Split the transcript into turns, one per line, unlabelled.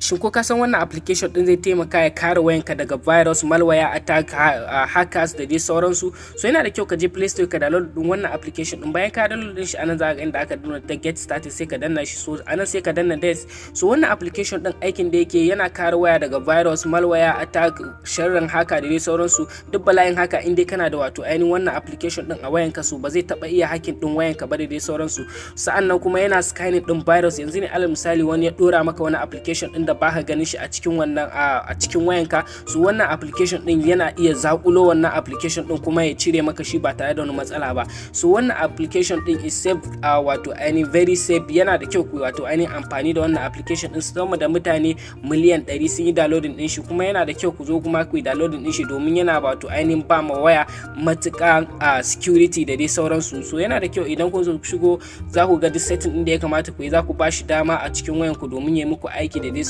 Shin ko ka san wannan application din zai taimaka ya kare wayanka daga virus, malware attack, hackers da dai sauransu? So yana da kyau ka je Play Store ka download din wannan application din. Bayan ka download din shi, anan za ka ga inda aka nuna ta "Get started", sai ka danna shi. So anan sai ka danna "Next". So wannan application din, aikin da yake, yana kare waya daga virus, malware attack, sharrin hacker da dai sauransu. Duk bala'in hacker, in dai kana da wato ainihin wannan application din a wayanka, so ba zai taba iya hacking din wayanka ba da dai sauransu. Sa'annan kuma yana scanning din virus. Yanzu ne alal misali wani ya dora maka wani application din da baka ganin shi a cikin wannan a cikin wayanka, so wannan application din yana iya zakulo wannan application din kuma ya cire maka shi ba tare da wani matsala ba. So wannan application din is safe, wato ainihin very safe. Yana da kyau ku wato ainihin amfani da wannan application din. Sama da mutane miliyan 100 sun yi downloading din shi, kuma yana da kyau ku zo kuma ku yi downloading din shi domin yana wato ainihin ba ma waya matuƙa security da dai sauransu. So yana da kyau idan kun zo shigo, za ku ga duk setting din da ya kamata ku yi, za ku ba shi dama a cikin wayanku domin ya muku aiki da dai.